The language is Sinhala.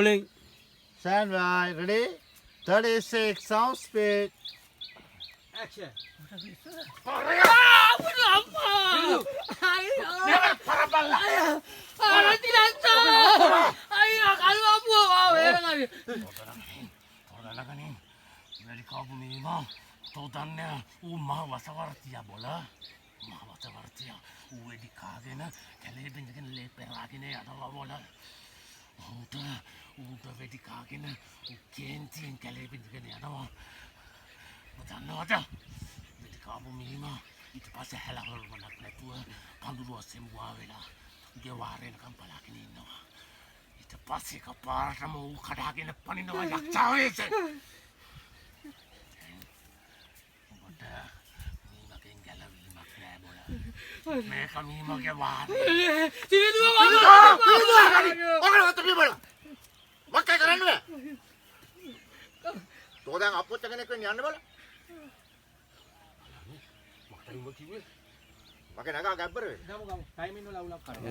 Rolling. Stand by. Ready? 36 sound speed. Action. වැඩි කාපු මීමා තෝ දන්නේ ඌ මහ වසවර්තියා බොල, මහ වසවර්තියා. ඌ වෙඩි කාගෙන කැලේ බින්දගෙන ලේ පෙරාගෙන යනවා බොල. ඌට ඌට වෙඩි කාගෙන ඌ කේන්තියෙන් කැලේ බින්දගෙන යනවා. ඔබ දන්නවද, වෙඩි කාපු මීමා ඊට පස්සේ හැලහොල්මනක් නැතුව පඳුරු අස්සෙන් වා වෙලා උගේ වාරේනකම් බලාගෙන ඉන්නවා. ඊට පස්සේ එකපාරටම ඌ කඩාගෙන පනිනවා යක්ෂා වෙෂෙන්. ඔබට මීමගෙන් ගැලවීමක් නෑ බොල. මේක මීමගේ වාරේ. ඔකට වත්ත පිබල. මොකක්ද කරන්න බෑ? තෝ දැන් අප්පොච්ච කෙනෙක් වෙන්න යන්න බල. මට උඹ කිව්වේ මගේ නගා ගැබ්බර වෙන්න. ගමු ගමු. ටයිමින් වල අවුලක් කරා.